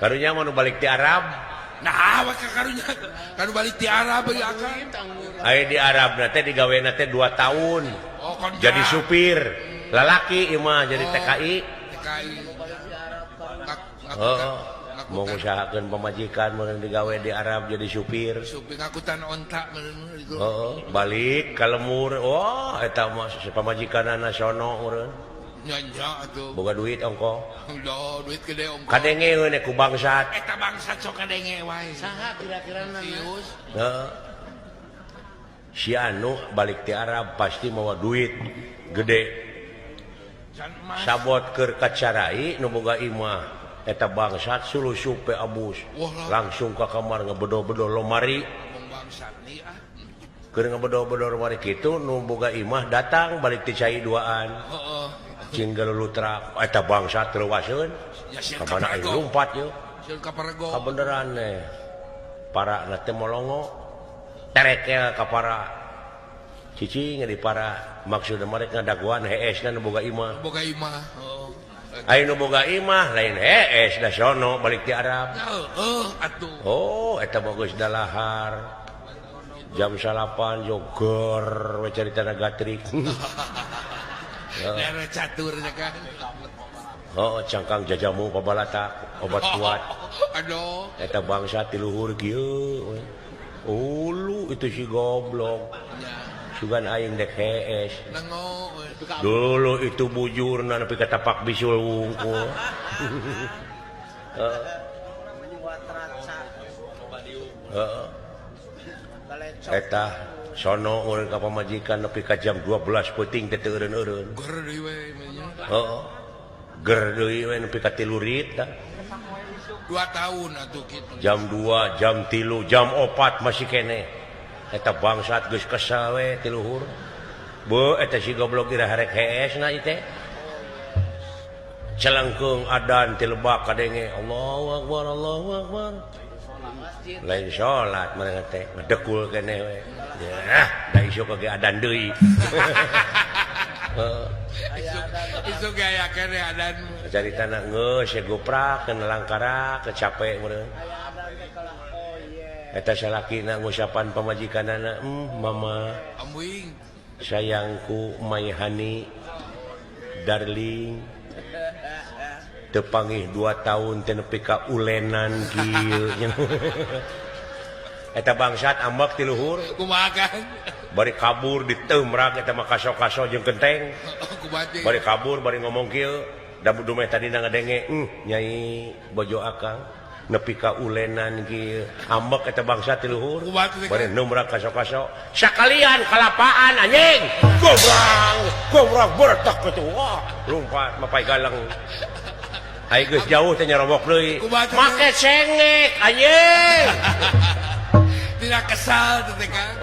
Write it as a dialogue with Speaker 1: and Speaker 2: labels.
Speaker 1: Karunya mah nu balik ti Arab.
Speaker 2: Nah, awak ka karunya kan balik ti Arab ya akang.
Speaker 1: Aya di Arab na teh digawena teh 2 tahun.
Speaker 2: Oh, kontrak.
Speaker 1: Jadi supir. Lalaki ieu mah jadi TKI.
Speaker 2: TKI.
Speaker 1: Oh, mau ngusahakeun pamajikan mun digawe di Arab jadi supir.
Speaker 2: Supir ngakutan onta meureun itu.
Speaker 1: Oh, balik ka lemur. Wah, eta mah pamajikanana sono meureun.
Speaker 2: Nya nya atuh.
Speaker 1: Boga duit ongko.
Speaker 2: Udah duit gede ongko.
Speaker 1: Kadenge we ku bangsat.
Speaker 2: Eta bangsat sok kadenge wae.
Speaker 3: Saha kira-kira na?
Speaker 2: Sius.
Speaker 1: Heeh. Si anu balik ti Arab pasti mawa duit gede.
Speaker 2: Can emas.
Speaker 1: Sabot keur kacarai nu boga imah eta bangsat sulusup pe abus.
Speaker 2: Wah lah.
Speaker 1: Langsung ka kamar ngebedo-bedo lomari.
Speaker 2: Ngomong bangsat nih ah.
Speaker 1: Keur ngebedo-bedo lomari kitu nu boga imah datang balik ti cai duaan.
Speaker 2: Heeh.
Speaker 1: Cing galulutrak eta bangsat leuwaseun.
Speaker 2: Ya sieun
Speaker 1: Ka mana aing
Speaker 2: kaparego.
Speaker 1: lumpat yeuh.
Speaker 2: Sieun kaparego.
Speaker 1: Kabeneran eh. Para na teh molongo. Terekel ka para. Cicing di para maksudna mereka ngadaguan hees na nu boga imah.
Speaker 2: Boga imah. Heeh.
Speaker 1: Aya nu boga imah lain hees da sono balik ti Arab.
Speaker 2: Heeh atuh.
Speaker 1: Oh, eta mah geus dalahar. Jam 9 joger we caritana gatrik.
Speaker 2: Daerah caturnya kan.
Speaker 1: Oh, cangkang jajamu pabalatak obat kuat.
Speaker 2: Aduh.
Speaker 1: Eta bangsa ti luhur kieu we. Ulu itu si goblok.
Speaker 2: Ya.
Speaker 1: Sugan aing dek hees.
Speaker 2: Nengo we.
Speaker 1: Dulu itu bujurna nepi ka tapak bisul wungkul. Heeh. Heeh. Eta sono urang ka pamajikan nepi ka jam 12 peuting teh teu eureun-eureun.
Speaker 2: Ger deui we nya.
Speaker 1: Heeh. Ger deui we nepi ka 3 rit tah.
Speaker 2: 2 tahun atuh kitu.
Speaker 1: Jam 2, jam 3, jam 4 masih keneh. Eta bangsat geus kesel we ti luhur. Beuh eta si goblok ira harek hees na ieu teh. Celengkeung adan ti lebak kadenge Allahu Akbar Allahu Akbar. Lain salat manehna teh ngedekul keneh we. Yah, da isuk ge adan deui. Heeh.
Speaker 2: Isuk isuk gaya keneh adan.
Speaker 1: Caritana geus ya goprak kana langkara kecape meureun. Eta salakina ngusapan pamajikanana, mama
Speaker 2: Ambuing.
Speaker 1: Sayangku my honey darling teu panggih 2 tahun teh nepi ka ulenan kieu. Eta bangsat ambek ti luhur.
Speaker 2: Kumaha kan?
Speaker 1: Bari kabur diteumrak eta mah kaso-kaso jeung genteng.
Speaker 2: Kumaha teh?
Speaker 1: Bari kabur bari ngomong kieu. Da dumeh tadina ngadenge, nyai bojo akang nepi ka ulenan kieu. Ambek eta bangsat ti luhur.
Speaker 2: Kumaha teh?
Speaker 1: Bari numrak kaso-kaso. Sakalian kalapaan anjing. Gobrang, gobrang bertak kitu. Wah, lumpat mapai galang. Ai geus jauh teh nyarobok deui.
Speaker 2: Kumaha teh?
Speaker 1: Make cengek anjing.
Speaker 2: Tidak kesal teh kan.